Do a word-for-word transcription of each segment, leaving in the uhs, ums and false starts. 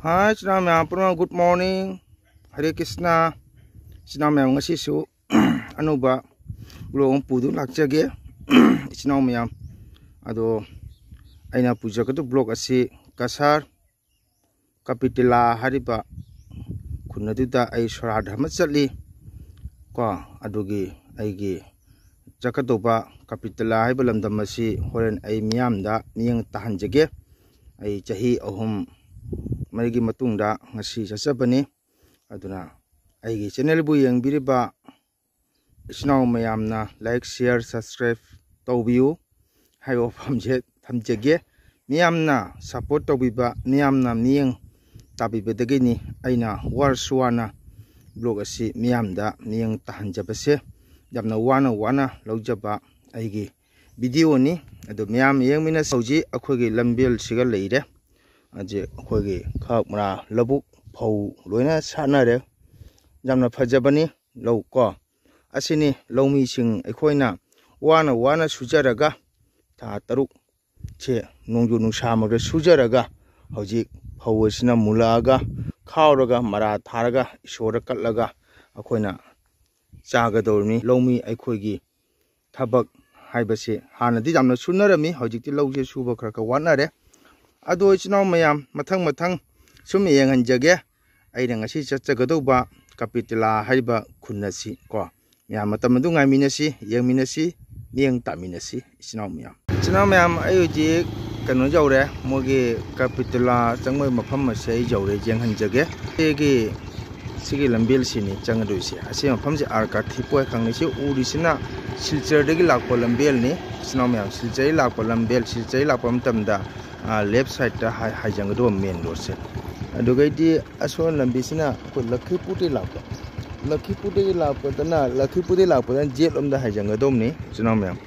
ꯍꯥꯏ ꯏꯆꯤꯟ ꯏꯅꯥꯎ ꯃꯌꯥꯝ ꯄꯨꯝꯅꯃꯛ, ꯒꯨꯗ ꯃꯣꯔꯅꯤꯡ, ꯍꯔꯦ ꯀ꯭ꯔꯤꯁꯅ꯫ ꯏꯆꯤꯟ ꯏꯅꯥꯎ ꯃꯌꯥꯝ, ꯉꯁꯤꯁꯨ ꯑꯅꯧꯕ ꯕ꯭ꯂꯣꯒ ꯑꯃ ꯄꯨꯗꯨꯅ ꯂꯥꯛꯆꯒꯦ ꯏꯆꯤꯟ ꯏꯅꯥꯎ ꯃꯌꯥꯝ꯫ ꯑꯗꯣ ꯑꯩꯅ ꯄꯨꯖꯒꯗꯕ ꯕ꯭ꯂꯣꯒ ꯑꯁꯤ ꯀꯁꯥꯔ ꯀꯄꯤꯇꯤꯂꯥ ꯍꯥꯏꯔꯤꯕ ꯈꯨꯟ ꯑꯗꯨꯗ ꯑꯩ ꯁꯣꯔꯥꯠ ꯑꯃ ꯆꯠꯂꯤ ꯀꯣ꯫ ꯑꯗꯨꯒꯤ ꯑꯩꯒꯤ ꯆꯠꯀꯗꯧꯕ ꯀꯄꯤꯇꯤꯂꯥ ꯍꯥꯏꯕ ꯂꯝꯗꯝ ꯑꯁꯤ ꯍꯣꯔꯦꯟ ꯑꯩ ꯃꯤꯌꯥꯝꯗ ꯃꯤꯠꯌꯦꯡ ꯇꯥꯍꯟꯖꯒꯦ꯫ ꯑꯩ ꯆꯍꯤ ꯑꯍꯨꯝ ꯃꯔꯤꯒꯤ ꯃꯇꯨꯡꯗ ꯉꯁꯤ ꯆꯠꯆꯕꯅꯤ꯫ ꯑꯗꯨꯅ ꯑꯩꯒꯤ ꯆꯦꯅꯦꯜꯕꯨ ꯌꯦꯡꯕꯤꯔꯤꯕ ꯏꯆꯤꯟ ꯏꯅꯥꯎ ꯃꯌꯥꯝꯅ ꯂꯥꯏꯛ, ꯁꯤꯌꯔ, ꯁꯕꯁꯀ꯭ꯔꯥꯏꯕ ꯇꯧꯕꯤꯌꯨ ꯍꯥꯏꯕ ꯋꯥꯐꯝꯁꯦ ꯊꯝꯖꯒꯦ꯫ ꯃꯤꯌꯥꯝꯅ ꯁꯞꯄꯣꯔꯠ ꯇꯧꯕꯤꯕ, ꯃꯤꯌꯥꯝꯅ ꯃꯤꯠꯌꯦꯡ ꯇꯥꯕꯤꯕꯗꯒꯤꯅꯤ ꯑꯩꯅ ꯋꯥꯔꯁꯨ ꯋꯥꯅ ꯕ꯭ꯂꯣꯒ ꯑꯁꯤ ꯃꯤꯌꯥꯝꯗ ꯃꯤꯠꯌꯦꯡ ꯇꯥꯍꯟꯖꯕꯁꯦ꯫ ꯌꯥꯝꯅ ꯋꯥꯅ ꯋꯥꯅ ꯂꯧꯖꯕ ꯑꯩꯒꯤ ꯚꯤꯗꯤꯑꯣꯅꯤ꯫ ꯑꯗꯨ ꯃꯌꯥꯝ ꯌꯦꯡꯃꯤꯟꯅꯁꯤ꯫ ꯍꯧꯖꯤꯛ ꯑꯩꯈꯣꯏꯒꯤ ꯂꯝꯕꯦꯜꯁꯤꯒ ꯂꯩꯔꯦ꯫ ꯍꯧꯖꯤꯛ ꯑꯩꯈꯣꯏꯒꯤ ꯈꯥꯛ ꯃꯔꯥ ꯂꯧꯕꯨꯛ ꯐꯧ ꯂꯣꯏꯅ ꯁꯥꯠꯅꯔꯦ꯫ ꯌꯥꯝꯅ ꯐꯖꯕꯅꯤ ꯂꯧ ꯀꯣ꯫ ꯑꯁꯤꯅꯤ ꯂꯧꯃꯤꯁꯤꯡ ꯑꯩꯈꯣꯏꯅ ꯋꯥꯅ ꯋꯥꯅ ꯁꯨꯖꯔꯒ, ꯊꯥ ꯇꯔꯨꯛꯁꯦ ꯅꯣꯡꯖꯨ ꯅꯨꯡꯁꯥ ꯃꯔꯛꯇ ꯁꯨꯖꯔꯒ, ꯍꯧꯖꯤꯛ ꯐꯧ ꯑꯁꯤꯅ ꯃꯨꯜꯂꯛꯑꯒ, ꯈꯥꯎꯔꯒ, ꯃꯔꯥ ꯊꯥꯔꯒ, ꯏꯁꯣꯔꯗ ꯀꯠꯂꯒ ꯑꯩꯈꯣꯏꯅ ꯆꯥꯒꯗꯧꯔꯤꯕꯅꯤ꯫ ꯂꯧꯃꯤ ꯑꯩꯈꯣꯏꯒꯤ ꯊꯕꯛ ꯍꯥꯏꯕꯁꯤ ꯍꯥꯟꯅꯗꯤ ꯌꯥꯝꯅ ꯁꯨꯅꯔꯝꯃꯤ, ꯍꯧꯖꯤꯛꯇꯤ ꯂꯧꯁꯦ ꯁꯨꯕ ꯈꯔ ꯈꯔ ꯋꯥꯠꯅꯔꯦ꯫ ꯑꯗꯣ ꯏꯆꯤꯟ ꯏꯅꯥꯎ ꯃꯌꯥꯝ, ꯃꯊꯪ ꯃꯊꯪ ꯁꯨꯝ ꯌꯦꯡꯍꯟꯖꯒꯦ꯫ ꯑꯩꯅ ꯉꯁꯤ ꯆꯠꯆꯒꯗꯧꯕ ꯀꯄꯤꯇꯤꯂꯥ ꯍꯥꯏꯔꯤꯕ ꯈꯨꯟ ꯑꯁꯤ ꯀꯣ, ꯃꯌꯥꯝ ꯃꯇꯝ ꯑꯗꯨ ꯉꯥꯏꯃꯤꯟꯅꯁꯤ, ꯌꯦꯡꯃꯤꯟꯅꯁꯤ, ꯃꯤꯠꯌꯦꯡ ꯇꯥꯃꯤꯟꯅꯁꯤ ꯏꯆꯤꯟ ꯏꯅꯥꯎ ꯃꯌꯥꯝ꯫ ꯏꯆꯤꯟ ꯏꯅꯥꯎ ꯃꯌꯥꯝ, ꯑꯩ ꯍꯧꯖꯤꯛ ꯀꯩꯅꯣ ꯌꯧꯔꯦ, ꯃꯣꯏꯒꯤ ꯀꯄꯤꯇꯤꯂꯥ ꯆꯪꯕꯒꯤ ꯃꯐꯝ ꯑꯁꯦ ꯑꯩ ꯌꯧꯔꯦ, ꯌꯦꯡꯍꯟꯖꯒꯦ꯫ ꯑꯩꯒꯤ ꯁꯤꯒꯤ ꯂꯝꯕꯦꯜꯁꯤꯅꯤ ꯆꯪꯒꯗꯣꯏꯁꯦ꯫ ꯑꯁꯤ ꯃꯐꯝꯁꯦ ꯑꯥꯔ ꯀꯥꯊꯤꯄꯣꯏ ꯈꯪꯅꯩ꯫ ꯁꯤ ꯎꯔꯤꯁꯤꯅ ꯁꯤꯜꯆꯔꯗꯒꯤ ꯂꯥꯛꯄ ꯂꯝꯕꯦꯜꯅꯤ ꯏꯆꯤꯟ ꯏꯅꯥꯎ ꯃꯌꯥꯝ꯫ ꯁꯤꯜꯆꯔꯗꯒꯤ ꯂꯥꯛꯄ ꯂꯝꯕꯦꯜ, ꯁꯤꯜꯆꯔꯗꯒꯤ ꯂꯥꯛꯄ ꯃꯇꯝꯗ, ꯑ, ꯂꯦꯐ ꯁꯥꯏꯗꯇ ꯍꯥꯏ-, ꯍꯥꯏꯖꯟꯒꯗꯧꯕ ꯃꯦꯟ ꯔꯣꯗꯁꯦ꯫ ꯑꯗꯨꯒꯩꯗꯤ ꯑꯁꯣꯝ ꯂꯝꯕꯤꯁꯤꯅ ꯑꯩꯈꯣꯏ ꯂꯛꯈꯤꯄꯨꯔꯗꯒꯤ ꯂꯥꯛꯄ, ꯂꯛꯈꯤꯄꯨꯔꯗꯒꯤ ꯂꯥꯛꯄꯗꯅ, ꯂꯛꯈꯤꯄꯨꯔꯗꯒꯤ ꯂꯥꯛꯄꯗꯅ ꯖꯦꯠ ꯂꯣꯝꯗ ꯍꯥꯏꯖꯟꯒꯗꯧꯕꯅꯤ ꯏꯆꯤꯟ ꯏꯅꯥꯎ ꯃꯌꯥꯝ꯫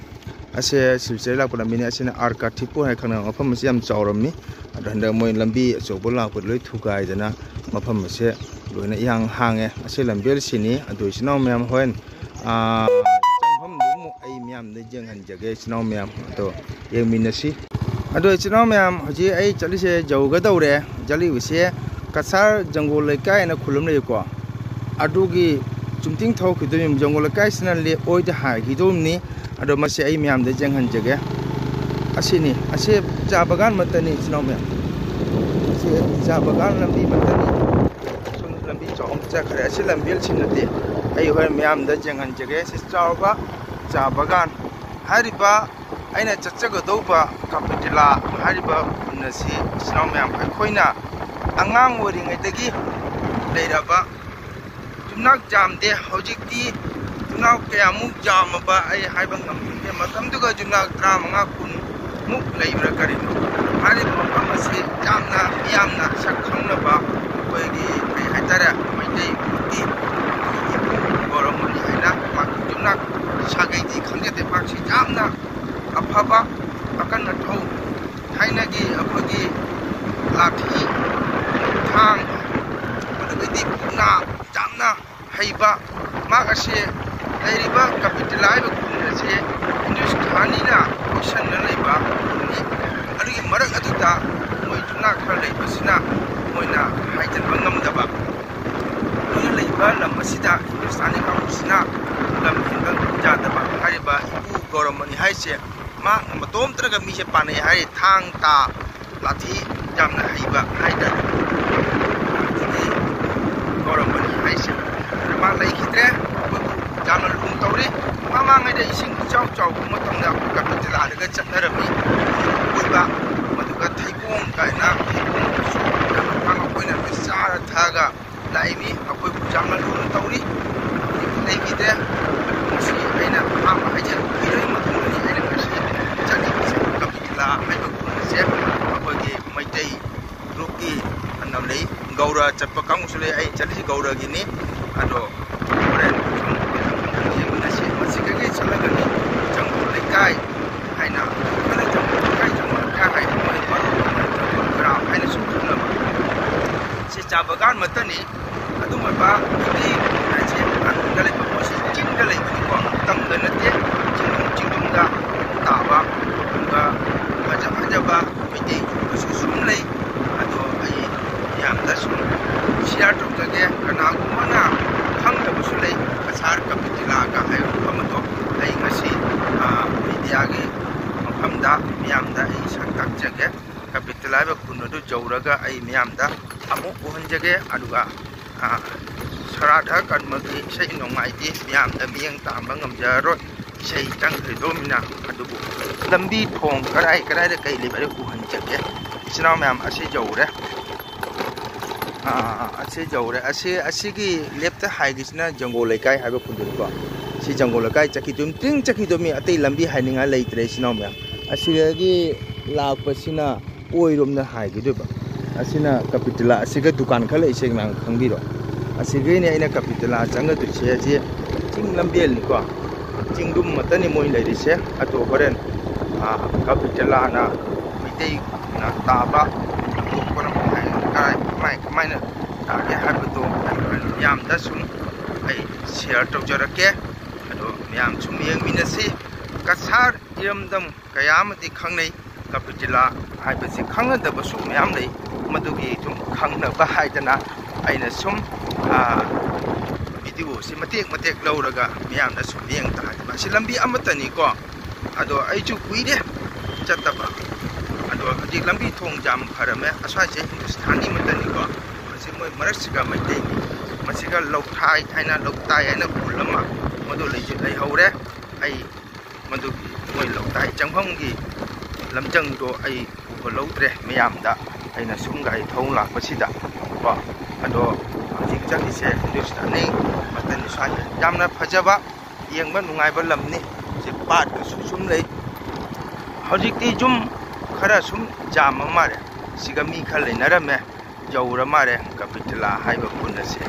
ꯑꯁꯦ ꯁꯤꯜꯆꯔ ꯂꯥꯛꯄ ꯂꯝꯕꯤꯅꯤ꯫ ꯑꯁꯤꯅ ꯑꯥꯔ ꯀꯥꯊꯤꯄꯨꯔ ꯍꯥꯏ ꯈꯪꯅꯕ ꯃꯐꯝ ꯑꯁꯤ ꯌꯥꯝ ꯆꯥꯎꯔꯝꯃꯤ꯫ ꯑꯗꯣ ꯍꯟꯗꯛ ꯃꯣꯏ ꯂꯝꯕꯤ ꯑꯆꯧꯕ ꯂꯥꯛꯄꯗ ꯂꯣꯏ ꯊꯨꯒꯥꯏꯗꯅ ꯃꯐꯝ ꯑꯁꯦ ꯂꯣꯏꯅ ꯏꯍꯥꯡ ꯍꯥꯡꯉꯦ꯫ ꯑꯁꯤ ꯂꯝꯕꯦꯜꯁꯤꯅꯤ꯫ ꯑꯗꯨ ꯏꯆꯤꯟ ꯏꯅꯥꯎ ꯃꯌꯥꯝ ꯍꯣꯔꯦꯟ, ꯑꯥ, ꯆꯪꯐꯝꯗꯨ ꯑꯃꯨꯛ ꯑꯩ ꯃꯌꯥꯝꯗ ꯌꯦꯡꯍꯟꯖꯒꯦ ꯏꯆꯤꯟ ꯏꯅꯥꯎ ꯃꯌꯥꯝ꯫ ꯑꯗꯣ ꯌꯦꯡꯃꯤꯟꯅꯁꯤ꯫ ꯑꯗꯣ ꯏꯆꯤꯟ ꯏꯅꯥꯎ ꯃꯌꯥꯝ, ꯍꯧꯖꯤꯛ ꯑꯩ ꯆꯠꯂꯤꯁꯦ ꯌꯧꯒꯗꯧꯔꯦ꯫ ꯆꯠꯂꯤꯕꯁꯦ ꯀꯁꯥꯔ ꯖꯪꯒꯣꯜ ꯂꯩꯀꯥꯏ ꯍꯥꯏꯅ ꯈꯨꯜ ꯑꯃ ꯂꯩꯌꯦꯀꯣ, ꯑꯗꯨꯒꯤ ꯆꯨꯝꯇꯤꯡ ꯊꯧꯈꯤꯗꯣꯏꯅꯤ꯫ ꯖꯪꯒꯣꯜ ꯂꯩꯀꯥꯏꯁꯤꯅ ꯂꯦꯛ ꯑꯣꯏꯗ ꯍꯥꯏꯈꯤꯗꯣꯏꯅꯤ꯫ ꯑꯗꯣ ꯃꯁꯤ ꯑꯩ ꯃꯌꯥꯝꯗ ꯌꯦꯡꯍꯟꯖꯒꯦ꯫ ꯑꯁꯤꯅꯤ, ꯑꯁꯤ ꯆꯥ ꯕꯒꯥꯟ ꯃꯛꯇꯅꯤ, ꯏꯆꯤꯟ ꯏꯅꯥꯎ ꯃꯌꯥꯝ꯫ ꯑꯁꯤ ꯆꯥ ꯕꯒꯥꯟ ꯂꯝꯕꯤ ꯃꯛꯇꯅꯤ꯫ ꯁꯣꯝ ꯂꯝꯕꯤ ꯆꯥꯎꯅ ꯆꯠꯈ꯭ꯔꯦ꯫ ꯑꯁꯤ ꯂꯝꯕꯦꯜꯁꯤ ꯅꯠꯇꯦ꯫ ꯑꯩ ꯍꯣꯔꯦꯟ ꯃꯌꯥꯝꯗ ꯌꯦꯡꯍꯟꯖꯒꯦ꯫ ꯁꯤ ꯆꯥꯎꯔꯕ ꯆꯥ ꯕꯒꯥꯟ꯫ ꯍꯥꯏꯔꯤꯕ ꯑꯩꯅ ꯆꯠꯆꯒꯗꯧꯕ ꯀꯥꯄꯤꯇꯤꯂꯥ ꯍꯥꯏꯔꯤꯕ ꯈꯨꯟ ꯑꯁꯤ, ꯏꯆꯤꯟ ꯏꯅꯥꯎ ꯃꯌꯥꯝ, ꯑꯩꯈꯣꯏꯅ ꯑꯉꯥꯡ ꯑꯣꯏꯔꯤꯉꯩꯗꯒꯤ ꯂꯩꯔꯕ ꯌꯨꯝꯅꯥꯛ ꯌꯥꯝꯗꯦ꯫ ꯍꯧꯖꯤꯛꯇꯤ ꯌꯨꯝꯅꯥꯛ ꯀꯌꯥꯃꯨꯛ ꯌꯥꯝꯃꯕ ꯑꯩ ꯍꯥꯏꯕ ꯉꯝꯖꯗꯦ꯫ ꯃꯇꯝꯗꯨꯒ ꯌꯨꯝꯅꯥꯛ ꯇꯔꯥꯃꯉꯥ ꯀꯨꯟꯃꯨꯛ ꯂꯩꯕ꯭ꯔꯥ ꯀꯔꯤꯅꯣ꯫ ꯍꯥꯏꯔꯤꯕ ꯃꯐꯝ ꯑꯁꯤ ꯌꯥꯝꯅ ꯃꯤꯌꯥꯝꯅ ꯁꯛ ꯈꯪꯅꯕ ꯑꯩꯈꯣꯏꯒꯤ, ꯀꯩ ꯍꯥꯏꯇꯥꯔꯦ, ꯃꯩꯇꯩꯒꯤ ꯏꯄꯨ ꯒꯧꯔꯃꯅꯤ ꯍꯥꯏꯅ ꯃꯍꯥꯛꯀꯤ ꯌꯨꯝꯅꯥꯛ ꯁꯥꯒꯩꯗꯤ ꯈꯪꯖꯗꯦ꯫ ꯃꯍꯥꯛꯁꯤ ꯌꯥꯝꯅ ꯑꯐꯕ ꯑꯀꯟ ꯑꯊꯧ, ꯊꯥꯏꯅꯒꯤ ꯑꯩꯈꯣꯏꯒꯤ ꯂꯥꯊꯤ, ꯊꯥꯡ, ꯑꯗꯨꯗꯒꯤꯗꯤ ꯄꯨꯛꯅꯥ ꯌꯥꯝꯅ ꯍꯩꯕ꯫ ꯃꯍꯥꯛ ꯑꯁꯤ ꯂꯩꯔꯤꯕ ꯀꯥꯄꯤꯇꯤꯂꯥ ꯍꯥꯏꯕ ꯈꯨꯟ ꯑꯁꯤ ꯍꯤꯟꯗꯨꯁꯇꯥꯅꯤꯅ ꯀꯣꯏꯁꯟꯅ ꯂꯩꯕ ꯈꯨꯟꯅꯤ꯫ ꯑꯗꯨꯒꯤ ꯃꯔꯛ ꯑꯗꯨꯗ ꯃꯣꯏ ꯌꯨꯝꯅꯥꯛ ꯈꯔ ꯂꯩꯕꯁꯤꯅ ꯃꯣꯏꯅ ꯍꯥꯏꯖꯤꯟꯕ ꯉꯝꯗꯕ꯫ ꯃꯣꯏꯅ ꯂꯩꯕ ꯂꯝ ꯑꯁꯤꯗ ꯍꯤꯟꯗꯨꯁꯇꯥꯅꯤ ꯀꯥꯡꯕꯨꯁꯤꯅ ꯂꯝ ꯍꯦꯟꯕ ꯌꯥꯗꯕ꯫ ꯍꯥꯏꯔꯤꯕ ꯏꯄꯨ ꯒꯧꯔꯃꯅꯤ ꯍꯥꯏꯁꯦ ꯃꯍꯥꯛꯅ ꯃꯇꯣꯝꯇꯅꯒ ꯃꯤꯁꯦ ꯄꯥꯟꯅꯩ ꯍꯥꯏꯔꯤ꯫ ꯊꯥꯡ ꯇꯥ ꯂꯥꯊꯤ ꯌꯥꯝꯅ ꯍꯩꯕ ꯍꯥꯏꯇꯥꯔꯦ꯫ ꯑꯗꯨꯒꯤ ꯒꯧꯔꯃꯅꯤ ꯍꯥꯏꯁꯦ꯫ ꯑꯗꯨ ꯃꯥ ꯂꯩꯈꯤꯗ꯭ꯔꯦ꯫ ꯑꯩꯈꯣꯏꯕꯨ ꯌꯥꯝꯅ ꯂꯨꯅ ꯇꯧꯔꯤ꯫ ꯃꯃꯥꯡꯉꯩꯗ ꯏꯁꯤꯡ ꯏꯆꯥꯎ ꯆꯥꯎꯕ ꯃꯇꯝꯗ ꯑꯩꯈꯣꯏ ꯀꯥꯄꯤꯇꯤꯂꯥꯗꯒ ꯆꯠꯅꯔꯝꯃꯤ ꯀꯣꯏꯕ꯫ ꯃꯗꯨꯒ ꯊꯩꯕꯣꯡ ꯀꯥꯏꯅ, ꯊꯩꯕꯣꯡꯁꯨ ꯌꯥꯝꯅ ꯄꯥꯛ ꯑꯩꯈꯣꯏꯅ ꯆꯥꯔ ꯊꯛꯑꯒ ꯂꯥꯛꯏꯃꯤ꯫ ꯑꯩꯈꯣꯏꯕꯨ ꯌꯥꯝꯅ ꯂꯨꯅ ꯇꯧꯔꯤ꯫ ꯂꯩꯈꯤꯗ꯭ꯔꯦ꯫ ꯃꯁꯤ ꯑꯩꯅ ꯑꯍꯥꯟꯕ ꯍꯥꯏꯖꯔꯛꯄ ꯀꯨꯏꯔꯕ ꯃꯇꯨꯡꯗꯅꯤ ꯑꯩꯅ ꯉꯁꯤ ꯆꯠꯂꯤꯕꯁꯦ꯫ ꯀꯥꯄꯤꯇꯤꯂꯥ ꯍꯥꯏꯕ ꯈꯨꯟ ꯑꯁꯦ ꯑꯩꯈꯣꯏꯒꯤ ꯃꯩꯇꯩ ꯒ꯭ꯔꯨꯞꯀꯤ ꯐꯅꯌꯥꯝ ꯂꯩ, ꯒꯧꯔ ꯆꯠꯄ ꯀꯥꯡꯕꯨꯁꯨ ꯂꯩ꯫ ꯑꯩ ꯆꯠꯂꯤꯁꯤ ꯒꯧꯔꯒꯤꯅꯤ꯫ ꯑꯗꯣ ꯍꯣꯔꯦꯟ ꯁꯨꯝ ꯌꯦꯡꯃꯤꯟꯅꯁꯤ꯫ ꯃꯁꯤ ꯀꯩꯀꯩ ꯆꯠꯂꯒꯅꯤ? ꯖꯪꯒꯜ ꯂꯩꯀꯥꯏ ꯍꯥꯏꯅ, ꯈꯔ ꯖꯪꯒꯜ ꯂꯩꯀꯥꯏ, ꯖꯪꯒꯜ ꯂꯩꯀꯥꯏ ꯍꯥꯏ ꯃꯣꯏ ꯃꯔꯨ ꯑꯣꯏꯅ ꯖꯪꯒꯜ ꯒ꯭ꯔꯥꯝ ꯍꯥꯏꯅꯁꯨ ꯈꯪꯅꯕ꯫ ꯁꯤ ꯆꯥ ꯕꯒꯥꯟ ꯃꯛꯇꯅꯤ꯫ ꯑꯗꯨꯝ ꯑꯣꯏꯕ ꯅꯨꯄꯤ ꯍꯥꯏꯁꯦ ꯃꯅꯨꯡꯗ ꯂꯩꯕ ꯃꯣꯏꯁꯤ ꯆꯤꯡꯗ ꯂꯩꯕꯅꯤꯀꯣ, ꯇꯝꯗ ꯅꯠꯇꯦ, ꯆꯤꯡ, ꯆꯤꯡꯗꯨꯝꯗ ꯇꯥꯕ꯫ ꯑꯗꯨꯒ ꯐꯖ ꯐꯖꯕ ꯃꯩꯇꯩ ꯃꯆꯨꯁꯨ ꯑꯗꯨꯝ ꯂꯩ꯫ ꯑꯗꯣ ꯑꯩ ꯃꯌꯥꯝꯗ ꯁꯨꯝ ꯁꯤꯌꯥꯔ ꯇꯧꯖꯒꯦ꯫ ꯀꯅꯥꯒꯨꯝꯕꯅ ꯈꯪꯗꯕꯁꯨ ꯂꯩ, ꯀꯁꯥꯔ ꯀꯄꯤꯇꯤꯂꯥꯒ ꯍꯥꯏꯕ ꯃꯐꯝ ꯑꯗꯣ꯫ ꯑꯩ ꯉꯁꯤ, ꯑ, ꯃꯤꯗꯤꯌꯥꯒꯤ ꯃꯐꯝꯗ ꯃꯤꯌꯥꯝꯗ ꯑꯩ ꯁꯛ ꯇꯥꯛꯆꯒꯦ꯫ ꯀꯄꯤꯇꯤꯂꯥ ꯍꯥꯏꯕ ꯈꯨꯟ ꯑꯗꯨ ꯌꯧꯔꯒ ꯑꯩ ꯃꯤꯌꯥꯝꯗ ꯑꯃꯨꯛ ꯎꯍꯟꯖꯒꯦ꯫ ꯑꯗꯨꯒ, ꯑ, ꯁꯔꯥꯙ ꯀꯔꯃꯒꯤ ꯏꯁꯩ ꯅꯣꯡꯃꯥꯏꯗꯤ ꯃꯤꯌꯥꯝꯗ ꯃꯤꯠꯌꯦꯡ ꯇꯥꯍꯟꯕ ꯉꯝꯖꯔꯔꯣꯏ, ꯏꯁꯩ ꯆꯪꯈ꯭ꯔꯗꯧꯃꯤꯅ꯫ ꯑꯗꯨꯕꯨ ꯂꯝꯕꯤ ꯊꯣꯡ ꯀꯗꯥꯏ ꯀꯗꯥꯏꯗ ꯀꯩ ꯂꯩꯕ ꯑꯗꯨ ꯎꯍꯟꯖꯒꯦ꯫ ꯏꯆꯤꯟ ꯏꯅꯥꯎ ꯃꯌꯥꯝ, ꯑꯁꯤ ꯌꯧꯔꯦ꯫ ꯑꯥ, ꯑꯁꯤ ꯌꯧꯔꯦ꯫ ꯑꯁꯤ, ꯑꯁꯤꯒꯤ ꯂꯦꯞꯇ ꯍꯥꯏꯒꯤꯁꯤꯅ ꯖꯪꯒꯣ ꯂꯩꯀꯥꯏ ꯍꯥꯏꯕ ꯈꯨꯟꯗꯨꯅꯤꯀꯣ꯫ ꯁꯤ ꯖꯪꯒꯣ ꯂꯩꯀꯥꯏ ꯆꯠꯈꯤꯗꯣꯏꯅꯤ, ꯇ꯭ꯔꯤꯡ ꯆꯠꯈꯤꯗꯣꯏꯅꯤ, ꯑꯇꯩ ꯂꯝꯕꯤ ꯍꯥꯏꯅꯤꯡꯉꯥꯏ ꯂꯩꯇ꯭ꯔꯦ, ꯏꯆꯤꯟ ꯏꯅꯥꯎ ꯃꯌꯥꯝ꯫ ꯑꯁꯤꯗꯒꯤ ꯂꯥꯛꯄꯁꯤꯅ ꯑꯣꯏꯔꯣꯝꯗ ꯍꯥꯏꯈꯤꯗꯣꯏꯕ꯫ ꯑꯁꯤꯅ ꯀꯄꯤꯇꯤꯂꯥ, ꯑꯁꯤꯒ ꯗꯨꯀꯥꯟ ꯈꯔ ꯂꯩꯁꯦ, ꯃꯌꯥꯝ ꯈꯪꯕꯤꯔꯣ꯫ ꯑꯁꯤꯒꯤꯅꯦ ꯑꯩꯅ ꯀꯄꯤꯇꯤꯂꯥ ꯆꯪꯒꯗꯣꯏꯁꯦ꯫ ꯑꯁꯤ ꯆꯤꯡ ꯂꯝꯕꯦꯜꯅꯤꯀꯣ, ꯆꯤꯡꯗꯨꯝ ꯃꯇꯅꯤ ꯃꯣꯏ ꯂꯩꯔꯤꯁꯦ꯫ ꯑꯗꯣ ꯍꯣꯔꯦꯟ, ꯑꯥ, ꯀꯄꯤꯇꯤꯂꯥꯅ ꯃꯩꯇꯩꯅ ꯇꯥꯕ ꯑꯇꯣꯞꯄꯅ ꯀꯔꯥꯏ, ꯀꯃꯥꯏ, ꯀꯃꯥꯏꯅ ꯇꯥꯒꯦ ꯍꯥꯏꯕꯗꯣ ꯑꯩ ꯍꯣꯔꯦꯟ ꯃꯤꯌꯥꯝꯗ ꯁꯨꯝ ꯑꯩ ꯁꯤꯌꯥꯔ ꯇꯧꯖꯔꯛꯀꯦ꯫ ꯑꯗꯣ ꯃꯌꯥꯝ ꯁꯨꯝ ꯌꯦꯡꯃꯤꯟꯅꯁꯤ꯫ ꯀꯁꯥꯔ ꯏꯔꯝꯗꯝ ꯀꯌꯥ ꯑꯃꯗꯤ ꯈꯪꯅꯩ, ꯀꯄꯤꯇꯤꯂꯥ ꯍꯥꯏꯕꯁꯤ ꯈꯪꯅꯗꯕꯁꯨ ꯃꯌꯥꯝ ꯂꯩ꯫ ꯃꯗꯨꯒꯤ ꯁꯨꯝ ꯈꯪꯅꯕ ꯍꯥꯏꯗꯅ ꯑꯩꯅ ꯁꯨꯝ, ꯑꯥ, ꯚꯤꯗꯤꯑꯣꯁꯤ ꯃꯇꯦꯛ ꯃꯇꯦꯛ ꯂꯧꯔꯒ ꯃꯤꯌꯥꯝꯅ ꯁꯨꯝ ꯌꯦꯡ ꯇꯥꯔꯗꯤ꯫ ꯃꯁꯤ ꯂꯝꯕꯤ ꯑꯃꯠꯇꯅꯤꯀꯣ꯫ ꯑꯗꯣ ꯑꯩꯁꯨ ꯀꯨꯏꯔꯦ ꯆꯠꯇꯕ꯫ ꯑꯗꯣ ꯍꯧꯖꯤꯛ ꯂꯝꯕꯤ ꯊꯣꯡ ꯌꯥꯝ ꯐꯔꯝꯃꯦ꯫ ꯑꯁ꯭ꯋꯥꯏꯁꯦ ꯍꯤꯟꯗꯨꯁꯊꯥꯅꯤ ꯑꯃꯠꯇꯅꯤꯀꯣ꯫ ꯃꯁꯤ ꯃꯣꯏ ꯃꯔꯛꯁꯤꯒ ꯃꯩꯇꯩꯒꯤ, ꯃꯁꯤꯒ ꯂꯧꯊꯥꯏ ꯍꯥꯏꯅ, ꯂꯧꯇꯥꯏ ꯍꯥꯏꯅ ꯈꯨꯜ ꯑꯃ ꯃꯗꯨ ꯂꯩꯖ-, ꯂꯩꯍꯧꯔꯦ꯫ ꯑꯩ ꯃꯗꯨꯒꯤ ꯃꯣꯏ ꯂꯧꯇꯥꯏ ꯆꯪꯐꯝꯒꯤ ꯂꯝꯖꯪꯗꯣ ꯑꯩ ꯎꯍꯜꯍꯧꯗ꯭ꯔꯦ ꯃꯌꯥꯝꯗ꯫ ꯑꯩꯅ ꯁꯨꯝ ꯒꯥꯔꯤ ꯊꯧ ꯂꯥꯛꯄꯁꯤꯗ ꯀꯣ꯫ ꯑꯗꯣ ꯍꯧꯖꯤꯛ ꯆꯠꯂꯤꯁꯦ ꯍꯤꯟꯗꯨꯁꯊꯥꯅꯤ ꯃꯇꯟ ꯁ꯭ꯋꯥꯏꯗ ꯌꯥꯝꯅ ꯐꯖꯕ, ꯌꯦꯡꯕ ꯅꯨꯡꯉꯥꯏꯕ ꯂꯝꯅꯤ꯫ ꯁꯤ ꯄꯥꯠꯀꯁꯨ ꯁꯨꯝ ꯂꯩ꯫ ꯍꯧꯖꯤꯛꯇꯤ ꯌꯨꯝ ꯈꯔ ꯁꯨꯝ ꯌꯥꯝꯃ ꯃꯥꯜꯂꯦ꯫ ꯁꯤꯒ ꯃꯤ ꯈꯔ ꯂꯩꯅꯔꯝꯃꯦ꯫ ꯌꯧꯔ ꯃꯥꯜꯂꯦ ꯀꯄꯤꯇꯤꯂꯥ ꯍꯥꯏꯕ ꯈꯨꯟ ꯑꯁꯦ꯫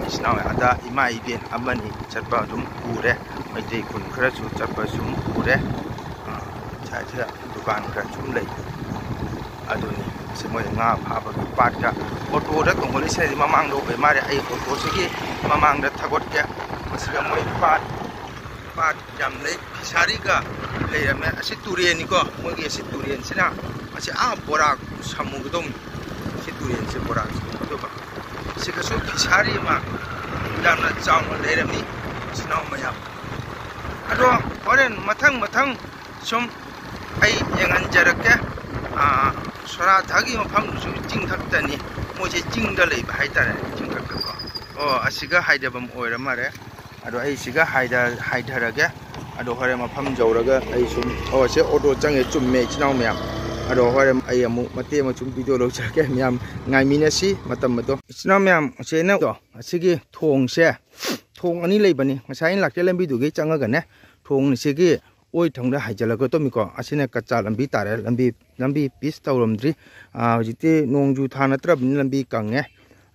ꯏꯆꯤꯟ ꯏꯅꯥꯎ ꯑꯗ ꯏꯃꯥ ꯏꯕꯦꯟ ꯑꯃꯅꯤ ꯆꯠꯄ ꯑꯗꯨꯝ ꯎꯔꯦ꯫ ꯃꯩꯇꯩ ꯈꯨꯟ ꯈꯔꯁꯨ ꯆꯠꯄ ꯁꯨꯝ ꯎꯔꯦ꯫ ꯑ, ꯁꯥꯏꯠꯁꯤꯗ ꯗꯨꯀꯥꯟ ꯈꯔ ꯁꯨꯝ ꯂꯩ꯫ ꯑꯗꯨꯅꯤ ꯁꯤ ꯃꯣꯏ ꯉꯥ ꯐꯥꯕꯒꯤ ꯄꯥꯠꯀ ꯑꯣꯇꯣꯗ ꯇꯣꯡꯈꯠꯂꯤꯁꯤꯅꯗꯤ ꯃꯃꯥꯡꯗ ꯑꯣꯏ ꯃꯥꯜꯂꯦ꯫ ꯑꯩ ꯑꯣꯇꯣꯁꯤꯒꯤ ꯃꯃꯥꯡꯗ ꯊꯥꯒꯠꯀꯦ꯫ ꯃꯁꯤꯗ ꯃꯣꯏ ꯄꯥꯠ, ꯄꯥꯠ ꯌꯥꯝ ꯂꯩ꯫ ꯐꯤꯁꯥꯔꯤꯒ ꯂꯩꯔꯝꯃꯦ꯫ ꯑꯁꯤ ꯇꯨꯔꯦꯟꯅꯤꯀꯣ꯫ ꯃꯣꯏꯒꯤ ꯑꯁꯤ ꯇꯨꯔꯦꯟꯁꯤꯅ, ꯑꯁꯤ ꯑꯥ ꯕꯣꯔꯥ ꯁꯝꯃꯨꯒꯗꯧꯅꯤ꯫ ꯁꯤ ꯇꯨꯔꯦꯟꯁꯦ ꯕꯣꯔꯥ ꯑꯗꯨꯒ ꯁꯤꯒꯁꯨ ꯐꯤꯁꯥꯔꯤ ꯑꯃ ꯌꯥꯝꯅ ꯆꯥꯎꯅ ꯂꯩꯔꯝꯃꯤ, ꯏꯆꯤꯟ ꯏꯅꯥꯎ ꯃꯌꯥꯝ꯫ ꯑꯗꯣ ꯍꯣꯔꯦꯟ ꯃꯊꯪ ꯃꯊꯪ ꯁꯨꯝ ꯑꯩ ꯌꯦꯡꯍꯟꯖꯔꯛꯀꯦ꯫ ꯑꯥ, ꯁꯣꯔꯥꯊꯥꯒꯤ ꯃꯐꯝꯗꯨꯁꯨ ꯆꯤꯡꯊꯛꯇꯅꯤ, ꯃꯣꯏꯁꯦ ꯆꯤꯡꯗ ꯂꯩꯕ ꯍꯥꯏꯇꯥꯔꯦ, ꯆꯤꯡꯊꯛꯇꯀꯣ꯫ ꯑꯣ, ꯑꯁꯤꯒ ꯍꯥꯏꯊꯐꯝ ꯑꯣꯏꯔ ꯃꯥꯜꯂꯦ꯫ ꯑꯗꯣ ꯑꯩ ꯁꯤꯒ ꯍꯥꯏꯊ-, ꯍꯥꯏꯊꯔꯒꯦ꯫ ꯑꯗꯣ ꯍꯣꯔꯦꯟ ꯃꯐꯝ ꯌꯧꯔꯒ ꯑꯩ ꯁꯨꯝ, ꯑꯣ, ꯁꯦ ꯑꯣꯇꯣ ꯆꯪꯉꯦ, ꯆꯨꯝꯃꯦ, ꯏꯆꯤꯟ ꯏꯅꯥꯎ ꯃꯌꯥꯝ꯫ ꯑꯗꯣ ꯍꯣꯔꯦꯟ ꯑꯩ ꯑꯃꯨꯛ ꯃꯇꯦꯛ ꯑꯃ ꯁꯨꯝ ꯚꯤꯗꯤꯑꯣ ꯂꯧꯖꯔꯛꯀꯦ, ꯃꯌꯥꯝ ꯉꯥꯏꯃꯤꯟꯅꯁꯤ ꯃꯇꯝ ꯑꯗꯣ꯫ ꯏꯆꯤꯟ ꯏꯅꯥꯎ ꯃꯌꯥꯝ, ꯁꯦ ꯅꯪ-, ꯑꯁꯤꯒꯤ ꯊꯣꯡꯁꯦ, ꯊꯣꯡ ꯑꯅꯤ ꯂꯩꯕꯅꯤ꯫ ꯉꯁꯥꯏ ꯑꯩꯅ ꯂꯥꯛꯆ ꯂꯝꯕꯤꯗꯨꯒꯤ ꯆꯪꯉꯒꯅꯦ, ꯊꯣꯡ ꯑꯁꯤꯒꯤ ꯑꯣꯏ ꯊꯪꯗ ꯍꯥꯏꯖꯤꯜꯂꯛꯀꯗꯧꯅꯤꯀꯣ꯫ ꯑꯁꯤꯅ ꯀꯆꯥ ꯂꯝꯕꯤ ꯇꯥꯔꯦ, ꯂꯝꯕꯤ, ꯂꯝꯕꯤ ꯄꯤꯁ ꯇꯧꯔꯝꯗ꯭ꯔꯤ꯫ ꯑꯥ, ꯍꯧꯖꯤꯛꯇꯤ ꯅꯣꯡꯖꯨ ꯊꯥ ꯅꯠꯇ꯭ꯔꯕꯅꯤꯅ ꯂꯝꯕꯤ ꯀꯪꯉꯦ꯫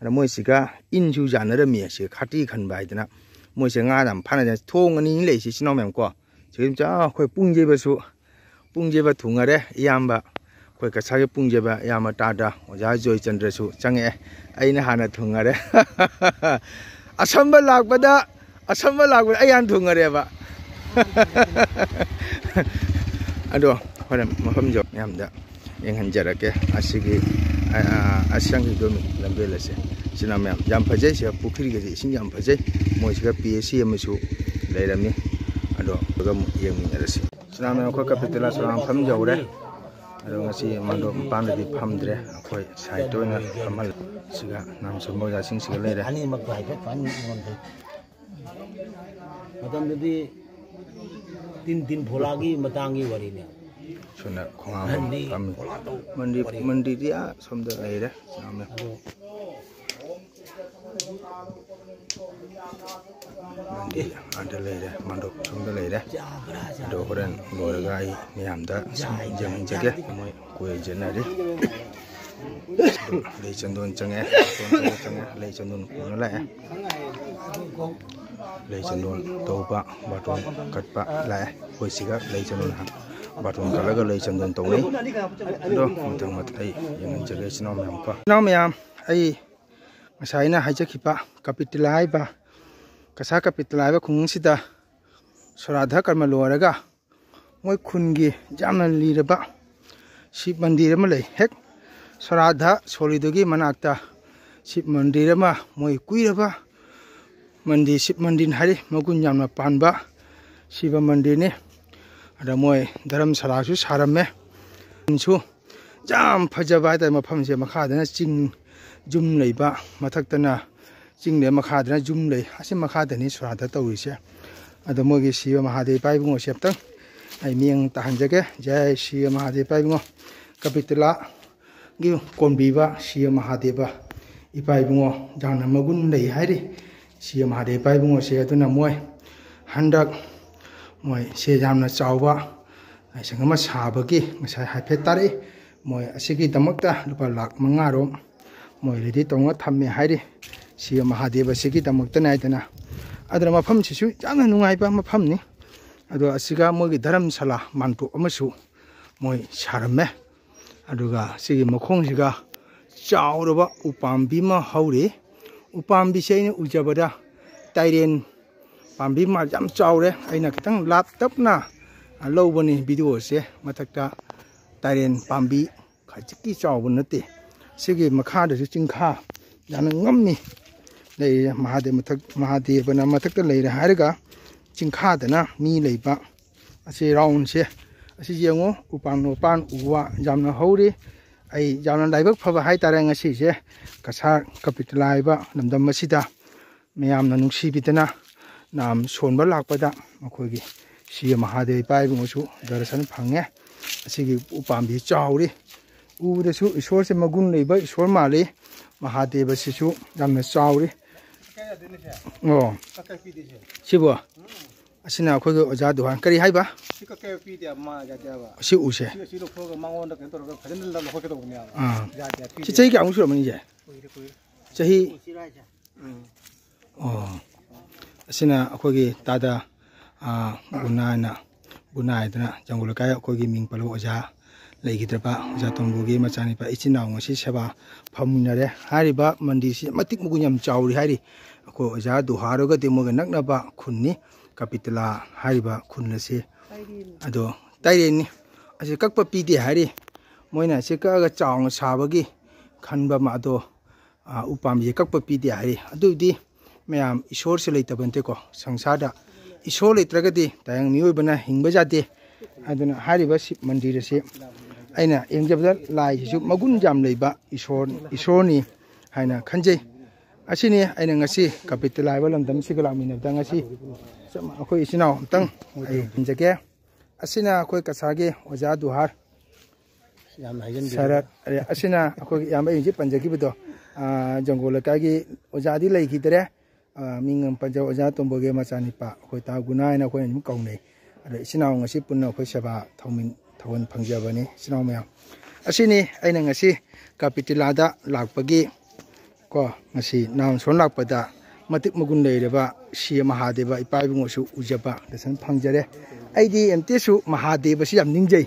ꯑꯗ ꯃꯣꯏꯁꯤꯒ ꯏꯟꯁꯨ ꯌꯥꯅꯔꯝꯃꯤ, ꯑꯁꯤ ꯈꯥꯇꯤ ꯈꯟꯕ ꯍꯥꯏꯗꯅ꯫ ꯃꯣꯏꯁꯦ ꯉꯥ ꯌꯥꯝ ꯐꯥꯅꯗꯅ꯫ ꯊꯣꯡ ꯑꯅꯤꯅꯤ ꯂꯩꯔꯤꯁꯤ, ꯏꯆꯤꯟ ꯏꯅꯥꯎ ꯃꯌꯥꯝ ꯀꯣ꯫ ꯁꯤꯗ ꯑꯩꯈꯣꯏ ꯄꯨꯡ ꯌꯩꯕꯁꯨ, ꯄꯨꯡ ꯌꯩꯕ ꯊꯨꯡꯉꯔꯦ ꯏꯌꯥꯝꯕ꯫ ꯑꯩꯈꯣꯏ ꯀꯁꯥꯒꯤ ꯄꯨꯡ ꯌꯩꯕ ꯏꯌꯥꯝꯕ ꯇꯥꯗ, ꯑꯣꯖꯥ ꯖꯣꯏꯆꯟꯗ꯭ꯔꯁꯨ ꯆꯪꯉꯛꯑꯦ꯫ ꯑꯩꯅ ꯍꯥꯟꯅ ꯊꯨꯡꯉꯔꯦ꯫ ꯑꯁꯝꯕ ꯂꯥꯛꯄꯗ, ꯑꯁꯝꯕ ꯂꯥꯛꯄꯗ ꯑꯩ ꯍꯥꯟꯅ ꯊꯨꯡꯉꯔꯦꯕ꯫ ꯑꯗꯣ ꯍꯣꯔꯦꯟ ꯃꯐꯝꯁꯨ ꯃꯌꯥꯝꯗ ꯌꯦꯡꯍꯟꯖꯔꯛꯀꯦ꯫ ꯑꯁꯤꯒꯤ, ꯑ, ꯑ, ꯑꯁꯪꯒꯤꯗꯣ ꯂꯝꯕꯦꯜ ꯑꯁꯦ꯫ ꯁꯤꯅ ꯃꯌꯥꯝ ꯌꯥꯝ ꯐꯖꯩ꯫ ꯁꯤꯗ ꯄꯨꯈ꯭ꯔꯤꯒꯁꯦ ꯏꯁꯤꯡ ꯌꯥꯝ ꯐꯖꯩ꯫ ꯃꯣꯏꯁꯤꯒ ꯄꯤ ꯑꯦꯁ ꯁꯤ ꯑꯃꯁꯨ ꯂꯩꯔꯝꯃꯤ꯫ ꯑꯗꯣ ꯑꯗꯨꯒ ꯑꯃꯨꯛ ꯌꯦꯡꯃꯤꯟꯅꯔꯁꯤ꯫ ꯁꯤꯅ ꯃꯌꯥꯝ ꯑꯩꯈꯣꯏ ꯀꯄꯤꯇꯂꯥ ꯁꯣꯔꯥ ꯃꯐꯝ ꯌꯧꯔꯦ꯫ ꯑꯗꯣ ꯉꯁꯤ ꯃꯥꯡꯗꯣꯞ ꯃꯄꯥꯟꯗꯗꯤ ꯐꯝꯗ꯭ꯔꯦ꯫ ꯑꯩꯈꯣꯏ ꯁꯥꯏꯠꯇ ꯑꯣꯏꯅ ꯐꯝꯍꯜꯂꯦ꯫ ꯁꯤꯒ ꯅꯥꯝ ꯁꯣꯟꯕ ꯑꯣꯖꯥꯁꯤꯡꯁꯤꯒ ꯂꯩꯔꯦ꯫ ꯑꯅꯤꯃꯛꯇꯣ ꯍꯥꯏꯐꯦꯠ ꯐꯖꯅ ꯌꯦꯡꯉꯣꯟꯗꯦ꯫ ꯃꯇꯝꯗꯨꯗꯤ ꯇꯤꯟ ꯇꯤꯟ ꯐꯣꯂꯥꯒꯤ ꯃꯇꯥꯡꯒꯤ ꯋꯥꯔꯤꯅꯦ꯫ ꯁꯣꯝꯗ ꯈꯣꯡꯉꯥꯝ ꯃꯟꯗꯤ ꯐꯝꯃꯤ꯫ ꯐꯣꯂꯥ ꯇꯧ ꯃꯟꯗꯤ, ꯋꯥꯔꯤ꯫ ꯃꯟꯗꯤꯗꯤ ꯑꯥ ꯁꯣꯝꯗ ꯂꯩꯔꯦ꯫ ꯌꯥꯝꯅ ꯑꯗꯣ ꯃꯟꯗꯤ ꯑꯥꯗ ꯂꯩꯔꯦ, ꯃꯥꯟꯗꯣꯞ ꯁꯣꯝꯗ ꯂꯩꯔꯦ꯫ ꯑꯗꯣ ꯍꯣꯔꯦꯟ ꯂꯣꯏꯔꯒ ꯑꯩ ꯃꯌꯥꯝꯗ ꯁꯨꯝ ꯌꯦꯡꯍꯟꯖꯒꯦ꯫ ꯃꯣꯏ ꯀꯣꯏ ꯆꯠꯅꯔꯤ꯫ ꯂꯩ ꯆꯟꯗꯣꯟ ꯆꯪꯉꯦ, ꯕꯥꯔꯇꯣꯟ ꯇꯧꯕ ꯆꯪꯉꯦ, ꯂꯩ ꯆꯟꯗꯣꯟ ꯄꯨꯅ ꯂꯥꯛꯑꯦ꯫ ꯂꯩ ꯆꯟꯗꯣꯟ ꯇꯧꯕ, ꯕꯥꯔꯇꯣꯟ ꯀꯠꯄ ꯂꯥꯛꯑꯦ꯫ ꯑꯩꯈꯣꯏ ꯁꯤꯒ ꯂꯩ ꯆꯟꯗꯣꯟ ꯍꯥꯟ-, ꯕꯥꯔꯇꯣꯟ ꯀꯠꯂꯒ ꯂꯩ ꯆꯟꯗꯣꯟ ꯇꯧꯅꯩ꯫ ꯑꯗꯣ ꯃꯊꯪ ꯃꯊꯪ ꯑꯩ ꯌꯦꯡꯍꯟꯖꯒꯦ ꯏꯆꯤꯟ ꯏꯅꯥꯎ ꯃꯌꯥꯝ ꯀꯣ꯫ ꯏꯆꯤꯟ ꯏꯅꯥꯎ ꯃꯌꯥꯝ, ꯑꯩ ꯉꯁꯥꯏ ꯑꯩꯅ ꯍꯥꯏꯖꯈꯤꯕ ꯀꯄꯤꯇꯂꯥ ꯍꯥꯏꯕ, ꯀꯁꯥ ꯀꯄꯤꯇꯂꯥ ꯍꯥꯏꯕ ꯈꯨꯡꯒꯪꯁꯤꯗ ꯁꯣꯔꯥꯙ ꯀꯔꯃ ꯂꯣꯏꯔꯒ ꯃꯣꯏ ꯈꯨꯟꯒꯤ ꯌꯥꯝꯅ ꯂꯤꯔꯕ ꯁꯤꯕ ꯃꯟꯗꯤꯔ ꯑꯃ ꯂꯩ꯫ ꯍꯦꯛ ꯁꯣꯔꯥꯙ ꯁꯣꯜꯂꯤꯗꯨꯒꯤ ꯃꯅꯥꯛꯇ ꯁꯤꯕ ꯃꯟꯗꯤꯔ ꯑꯃ, ꯃꯣꯏ ꯀꯨꯏꯔꯕ ꯃꯟꯗꯤꯔ, ꯁꯤꯕ ꯃꯟꯗꯤꯔ ꯍꯥꯏꯔꯤ, ꯃꯒꯨꯟ ꯌꯥꯝꯅ ꯄꯥꯟꯕ ꯁꯤꯕ ꯃꯟꯗꯤꯔꯅꯤ꯫ ꯑꯗ ꯃꯣꯏ ꯙꯔꯝꯁꯥꯂꯥꯁꯨ ꯁꯥꯔꯝꯃꯦ꯫ ꯁꯨ ꯌꯥꯝ ꯐꯖꯕ ꯍꯥꯏꯇꯥꯔꯦ ꯃꯐꯝꯁꯦ꯫ ꯃꯈꯥꯗꯅ ꯆꯤꯡ ꯌꯨꯝ ꯂꯩꯕ, ꯃꯊꯛꯇꯅ ꯆꯤꯡ ꯂꯩ, ꯃꯈꯥꯗꯅ ꯌꯨꯝ ꯂꯩ꯫ ꯑꯁꯤ ꯃꯈꯥꯗꯅꯤ ꯁꯣꯔꯥꯠꯇ ꯇꯧꯔꯤꯁꯦ꯫ ꯑꯗꯣ ꯃꯣꯏꯒꯤ ꯁꯤꯕ ꯃꯍꯥꯗꯦꯕ ꯏꯄꯥ ꯏꯕꯨꯡꯉꯣꯁꯦ ꯑꯝꯇꯪ ꯑꯩ ꯃꯤꯠꯌꯦꯡ ꯇꯥꯍꯟꯖꯒꯦ꯫ ꯖꯥꯏ ꯁꯤꯕ ꯃꯍꯥꯗꯦꯕ ꯏꯄꯥ ꯏꯕꯨꯡꯉꯣ꯫ ꯀꯄꯤꯇꯂꯥꯒꯤ ꯀꯣꯟꯕꯤꯕ ꯁꯤꯕ ꯃꯍꯥꯗꯦꯕ ꯏꯄꯥ ꯏꯕꯨꯡꯉꯣ ꯌꯥꯝꯅ ꯃꯒꯨꯟ ꯂꯩ ꯍꯥꯏꯔꯤ꯫ ꯁꯤꯕ ꯃꯍꯥꯗꯦꯕ ꯏꯄꯥ ꯏꯕꯨꯡꯉꯣꯁꯦ꯫ ꯑꯗꯨꯅ ꯃꯣꯏ ꯍꯟꯗꯛ ꯃꯣꯏ ꯁꯦ ꯌꯥꯝꯅ ꯆꯥꯎꯕ ꯂꯥꯏꯁꯪ ꯑꯃ ꯁꯥꯕꯒꯤ ꯉꯁꯥꯏ ꯍꯥꯏꯐꯦꯠ ꯇꯥꯔꯛꯏ꯫ ꯃꯣꯏ ꯑꯁꯤꯒꯤꯗꯃꯛꯇ ꯂꯨꯄꯥ ꯂꯥꯈ ꯃꯉꯥꯔꯣꯝ ꯃꯣꯏ ꯔꯦꯗꯤ ꯇꯧꯅ ꯊꯝꯃꯦ ꯍꯥꯏꯔꯤ, ꯁꯤꯕ ꯃꯍꯥꯗꯦꯕ ꯑꯁꯤꯒꯤꯗꯃꯛꯇꯅꯤ ꯍꯥꯏꯗꯅ꯫ ꯑꯗꯨꯅ ꯃꯐꯝꯁꯤꯁꯨ ꯌꯥꯝꯅ ꯅꯨꯡꯉꯥꯏꯕ ꯃꯐꯝꯅꯤ꯫ ꯑꯗꯣ ꯑꯁꯤꯒ ꯃꯣꯏꯒꯤ ꯙꯔꯝꯁꯥꯂꯥ ꯃꯥꯟꯇꯣꯞ ꯑꯃꯁꯨ ꯃꯣꯏ ꯁꯥꯔꯝꯃꯦ꯫ ꯑꯗꯨꯒ ꯁꯤꯒꯤ ꯃꯈꯣꯡꯁꯤꯒ ꯆꯥꯎꯔꯕ ꯎꯄꯥꯝꯕꯤ ꯑꯃ ꯍꯧꯔꯤ꯫ ꯎꯄꯥꯝꯕꯤꯁꯦ ꯑꯩꯅ ꯎꯖꯕꯗ ꯇꯥꯏꯔꯦꯟ ꯄꯥꯝꯕꯤ ꯃꯥꯜ ꯌꯥꯝ ꯆꯥꯎꯔꯦ꯫ ꯑꯩꯅ ꯈꯤꯇꯪ ꯂꯥꯞꯇꯞꯅ ꯂꯧꯕꯅꯤ ꯚꯤꯗꯤꯑꯣꯁꯦ꯫ ꯃꯊꯛꯇ ꯇꯥꯏꯔꯦꯟ ꯄꯥꯝꯕꯤ ꯈꯖꯤꯛꯀꯤ ꯆꯥꯎꯕ ꯅꯠꯇꯦ꯫ ꯁꯤꯒꯤ ꯃꯈꯥꯗꯁꯨ ꯆꯤꯡꯈꯥ ꯌꯥꯝꯅ ꯉꯝꯃꯤ ꯂꯩꯔꯦ꯫ ꯃꯍꯥꯗꯦꯕ ꯃꯊꯛ, ꯃꯍꯥꯗꯦꯕꯅ ꯃꯊꯛꯇ ꯂꯩꯔꯦ ꯍꯥꯏꯔꯒ ꯆꯤꯡꯈꯥꯗꯅ ꯃꯤ ꯂꯩꯕ꯫ ꯑꯁꯤ ꯔꯥꯎꯟꯁꯦ, ꯑꯁꯤ ꯌꯦꯡꯉꯨ, ꯎꯄꯥꯟ ꯋꯥꯄꯥꯟ ꯎ ꯋꯥ ꯌꯥꯝꯅ ꯍꯧꯔꯤ꯫ ꯑꯩ ꯌꯥꯝꯅ ꯂꯥꯏꯕꯛ ꯐꯕ ꯍꯥꯏꯇꯥꯔꯦ ꯉꯁꯤꯁꯦ꯫ ꯀꯁꯥꯔ ꯀꯄꯤꯇꯂꯥ ꯍꯥꯏꯕ ꯂꯝꯗꯝ ꯑꯁꯤꯗ ꯃꯌꯥꯝꯅ ꯅꯨꯡꯁꯤꯕꯤꯗꯅ ꯅꯥꯝ ꯁꯣꯟꯕ ꯂꯥꯛꯄꯗ ꯃꯈꯣꯏꯒꯤ ꯁꯤ ꯃꯍꯥꯗꯦꯕ ꯏꯄꯥ ꯏꯕꯨꯡꯉꯣꯁꯨ ꯗꯔꯁꯟ ꯐꯪꯉꯦ꯫ ꯑꯁꯤꯒꯤ ꯎꯄꯥꯝꯕꯤ ꯆꯥꯎꯔꯤ꯫ ꯎꯕꯗꯁꯨ ꯏꯁꯣꯔꯁꯦ ꯃꯒꯨꯟ ꯂꯩꯕ ꯏꯁꯣꯔ ꯃꯥꯜꯂꯤ꯫ ꯃꯍꯥꯗꯦꯕꯁꯤꯁꯨ ꯌꯥꯝꯅ ꯆꯥꯎꯔꯤ꯫ ꯑꯣ꯫ ꯁꯤꯕꯨ? ꯑꯁꯤꯅ ꯑꯩꯈꯣꯏꯒꯤ ꯑꯣꯖꯥ ꯗꯨꯀꯥꯟ꯫ ꯀꯔꯤ ꯍꯥꯏꯕ? ꯁꯤ ꯀꯛꯀꯦ ꯄꯤꯗꯦ, ꯃꯥ ꯌꯥꯗꯦ ꯍꯥꯏꯕ꯫ ꯑꯁꯤ ꯎꯁꯦ? ꯁꯤ, ꯁꯤ ꯂꯧꯊꯣꯛꯑꯒ ꯃꯉꯣꯟꯗ ꯀꯩꯅꯣ ꯇꯧꯔꯒ ꯐꯖꯅ ꯂꯧꯈꯠꯀꯗꯧꯕꯅꯦꯕ꯫ ꯑꯥ꯫ ꯌꯥꯗꯦ, ꯁꯤ ꯄꯤꯗꯦ꯫ ꯆꯍꯤ ꯀꯌꯥꯃꯨꯛ ꯁꯨꯔꯝꯃꯅꯤ ꯏꯆꯦ? ꯀꯨꯏꯔꯦ, ꯀꯨꯏꯔꯦ꯫ ꯆꯍꯤ? ꯎꯁꯤꯔꯣ ꯍꯥꯏꯁꯦ? ꯎꯝ꯫ ꯑꯣ꯫ ꯑꯁꯤꯅ ꯑꯩꯈꯣꯏꯒꯤ ꯇꯥꯗ, ꯑꯥ, ꯒꯨꯅꯥ ꯍꯥꯏꯅ, ꯒꯨꯅꯥ ꯍꯥꯏꯗꯅ ꯖꯪꯒꯣꯜ ꯂꯩꯀꯥꯏ ꯑꯩꯈꯣꯏꯒꯤ ꯃꯤꯡ ꯄꯜꯂꯕ ꯑꯣꯖꯥ ꯂꯩꯈꯤꯗ꯭ꯔꯕ ꯑꯣꯖꯥ ꯇꯣꯝꯕꯨꯒꯤ ꯃꯆꯥꯅꯨꯄꯥ, ꯏꯆꯤꯟ ꯏꯅꯥꯎ ꯉꯁꯤ ꯁꯦꯕꯥ ꯐꯝꯃꯤꯟꯅꯔꯦ꯫ ꯍꯥꯏꯔꯤꯕ ꯃꯟꯗꯤꯔꯁꯤ ꯃꯇꯤꯛ ꯃꯒꯨꯟ ꯌꯥꯝ ꯆꯥꯎꯔꯤ ꯍꯥꯏꯔꯤ꯫ ꯑꯩꯈꯣꯏ ꯑꯣꯖꯥ ꯗꯨꯍꯥꯔꯒꯗꯤ ꯃꯣꯏꯒ ꯅꯛꯅꯕ ꯈꯨꯟꯅꯤ, ꯀꯄꯤꯇꯂꯥ ꯍꯥꯏꯔꯤꯕ ꯈꯨꯟ ꯑꯁꯤ꯫ ꯑꯗꯣ ꯇꯥꯏꯔꯦꯟꯅꯤ꯫ ꯑꯁꯤ ꯀꯛꯄ ꯄꯤꯗꯦ ꯍꯥꯏꯔꯤ꯫ ꯃꯣꯏꯅ ꯑꯁꯤ ꯀꯛꯑꯒ ꯆꯥꯎꯅ ꯁꯥꯕꯒꯤ ꯈꯟꯕ ꯑꯃ꯫ ꯑꯗꯣ ꯑ, ꯎꯄꯥꯝꯕꯤꯁꯦ ꯀꯛꯄ ꯄꯤꯗꯦ ꯍꯥꯏꯔꯤ꯫ ꯑꯗꯨꯗꯤ ꯃꯌꯥꯝ, ꯏꯁꯣꯔꯁꯦ ꯂꯩꯇꯕ ꯅꯠꯇꯦꯀꯣ꯫ ꯁꯪꯁꯥꯔꯗ ꯏꯁꯣꯔ ꯂꯩꯇ꯭ꯔꯒꯗꯤ ꯇꯥꯏꯕꯪ ꯃꯤꯑꯣꯏꯕꯅ ꯍꯤꯡꯕ ꯌꯥꯗꯦ꯫ ꯑꯗꯨꯅ ꯍꯥꯏꯔꯤꯕ ꯁꯤꯕ ꯃꯟꯗꯤꯔ ꯑꯁꯤ ꯑꯩꯅ ꯌꯦꯡꯖꯕꯗ ꯂꯥꯏꯁꯤꯁꯨ ꯃꯒꯨꯟ ꯌꯥꯝ ꯂꯩꯕ ꯏꯁꯣꯔ, ꯏꯁꯣꯔꯅꯤ ꯍꯥꯏꯅ ꯈꯟꯖꯩ꯫ ꯑꯁꯤꯅꯤ ꯑꯩꯅ ꯉꯁꯤ ꯀꯄꯤꯇꯂꯥ ꯍꯥꯏꯕ ꯂꯝꯗꯝꯁꯤꯒ ꯂꯥꯛꯃꯤꯟꯅꯕꯗ ꯉꯁꯤ ꯑꯩꯈꯣꯏ ꯏꯆꯤꯟ ꯏꯅꯥꯎ ꯑꯝꯇꯪ ꯑꯩ ꯄꯟꯖꯒꯦ꯫ ꯑꯁꯤꯅ ꯑꯩꯈꯣꯏ ꯀꯁꯥꯔꯒꯤ ꯑꯣꯖꯥ ꯗꯨꯍꯥꯔ ꯌꯥꯝꯅ ꯍꯥꯏꯖꯟꯕꯤꯔꯦ꯫ ꯁꯔꯠ, ꯑꯦ, ꯑꯁꯤꯅ ꯑꯩꯈꯣꯏꯒꯤ ꯏꯌꯥꯝꯕ ꯑꯩ ꯍꯧꯖꯤꯛ ꯄꯟꯖꯈꯤꯕꯗꯣ, ꯑ, ꯖꯪꯒꯣ ꯂꯩꯀꯥꯏꯒꯤ ꯑꯣꯖꯥꯗꯤ ꯂꯩꯈꯤꯗ꯭ꯔꯦ꯫ ꯑ, ꯃꯤꯡ ꯑꯃ ꯄꯟꯖꯧ, ꯑꯣꯖꯥ ꯇꯣꯝꯕꯣꯒꯤ ꯃꯆꯥꯅꯤꯄꯥ, ꯑꯩꯈꯣꯏ ꯇꯥ ꯒꯨꯅꯥ ꯍꯥꯏꯅ ꯑꯩꯈꯣꯏꯅ ꯑꯗꯨꯝ ꯀꯧꯅꯩ꯫ ꯑꯗꯣ ꯏꯆꯤꯟ ꯏꯅꯥꯎ ꯉꯁꯤ ꯄꯨꯟꯅ ꯑꯩꯈꯣꯏ ꯁꯦꯕꯥ ꯊꯧꯃꯤꯟ-, ꯊꯧꯒꯜ ꯐꯪꯖꯕꯅꯤ, ꯏꯆꯤꯟ ꯏꯅꯥꯎ ꯃꯌꯥꯝ꯫ ꯑꯁꯤꯅꯤ ꯑꯩꯅ ꯉꯁꯤ ꯀꯄꯤꯇꯤꯂꯥꯗ ꯂꯥꯛꯄꯒꯤ ꯀꯣ, ꯉꯁꯤ ꯅꯥꯎꯟ ꯁꯣꯟ ꯂꯥꯛꯄꯗ ꯃꯇꯤꯛ ꯃꯒꯨꯟ ꯂꯩꯔꯕ ꯁꯤ ꯃꯍꯥꯗꯦꯕ ꯏꯄꯥ ꯏꯕꯨꯡꯉꯣꯁꯨ ꯎꯖꯕ ꯗꯔꯁꯟ ꯐꯪꯖꯔꯦ꯫ ꯑꯩꯗꯤ ꯑꯦꯝꯇꯤꯁꯨ ꯃꯍꯥꯗꯦꯕꯁꯤ ꯌꯥꯝ ꯅꯤꯡꯖꯩ꯫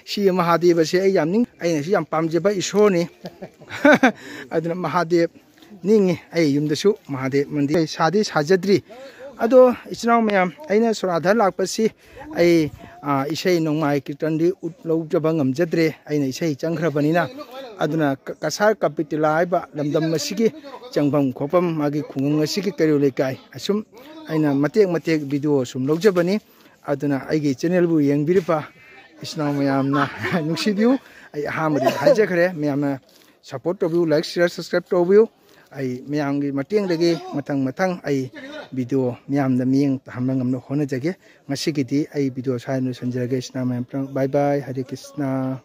ꯁꯤ ꯃꯍꯥꯗꯦꯕꯁꯤ ꯑꯩ ꯌꯥꯝ ꯅꯤꯡ-, ꯑꯩꯅꯁꯨ ꯌꯥꯝ ꯄꯥꯝꯖꯕ ꯏꯁꯣꯔꯅꯤ꯫ ꯑꯗꯨꯅ ꯃꯍꯥꯗꯦꯕ ꯅꯤꯡꯉꯤ꯫ ꯑꯩ ꯌꯨꯝꯗꯁꯨ ꯃꯍꯥꯗꯦꯕ ꯃꯟꯗꯤꯔ ꯁꯥꯗꯤ ꯁꯥꯖꯗ꯭ꯔꯤ꯫ ꯑꯗꯣ ꯏꯆꯤꯟ ꯏꯅꯥꯎ ꯃꯌꯥꯝ, ꯑꯩꯅ ꯁꯣꯔꯥꯗ ꯂꯥꯛꯄꯁꯤ ꯑꯩ, ꯑ, ꯏꯁꯩ ꯅꯣꯡꯃꯥꯏ ꯀꯤꯔꯇꯟꯗꯤ ꯎꯠ ꯂꯧꯖꯕ ꯉꯝꯖꯗ꯭ꯔꯦ, ꯑꯩꯅ ꯏꯁꯩ ꯆꯪꯈ꯭ꯔꯕꯅꯤꯅ꯫ ꯑꯗꯨꯅ ꯀ-, ꯀꯁꯥꯔ ꯀꯄꯤꯇꯤꯂꯥ ꯍꯥꯏꯕ ꯂꯝꯗꯝ ꯑꯁꯤꯒꯤ ꯆꯪꯐꯝ ꯈꯣꯠꯐꯝ, ꯃꯥꯒꯤ ꯈꯨꯡꯒꯪ ꯑꯁꯤꯒꯤ ꯀꯩꯔꯣꯜ ꯂꯩꯀꯥꯏ, ꯑꯁꯨꯝ ꯑꯩꯅ ꯃꯇꯦꯛ ꯃꯇꯦꯛ ꯚꯤꯗꯤꯑꯣ ꯁꯨꯝ ꯂꯧꯖꯕꯅꯤ꯫ ꯑꯗꯨꯅ ꯑꯩꯒꯤ ꯆꯦꯅꯦꯜꯕꯨ ꯌꯦꯡꯕꯤꯔꯤꯕ ꯏꯆꯤꯟ ꯏꯅꯥꯎ ꯃꯌꯥꯝꯅ ꯅꯨꯡꯁꯤꯕꯤꯌꯨ꯫ ꯑꯩ ꯑꯍꯥꯟꯕꯗ ꯍꯥꯏꯖꯈ꯭ꯔꯦ, ꯃꯌꯥꯝꯅ ꯁꯞꯄꯣꯔꯠ ꯇꯧꯕꯤꯌꯨ, ꯂꯥꯏꯛ, ꯁꯤꯌꯔ, ꯁꯕꯁꯀ꯭ꯔꯥꯏꯕ ꯇꯧꯕꯤꯌꯨ꯫ ꯑꯩ ꯃꯌꯥꯝꯒꯤ ꯃꯇꯦꯡꯗꯒꯤ ꯃꯊꯪ ꯃꯊꯪ ꯑꯩ ꯚꯤꯗꯤꯑꯣ ꯃꯌꯥꯝꯗ ꯃꯤꯠꯌꯦꯡ ꯇꯥꯍꯟꯕ ꯉꯝꯅꯕ ꯍꯣꯠꯅꯖꯒꯦ꯫ ꯉꯁꯤꯒꯤꯗꯤ ꯑꯩ ꯚꯤꯗꯤꯑꯣ ꯁ꯭ꯋꯥꯏꯗ ꯂꯣꯏꯁꯤꯟꯖꯔꯒꯦ꯫ ꯏꯆꯤꯟ ꯏꯅꯥꯎ ꯃꯌꯥꯝ ꯄꯨꯝꯅꯃꯛ ꯕꯥꯏ ꯕꯥꯏ, ꯍꯔꯦ ꯀ꯭ꯔꯤꯁꯅ꯫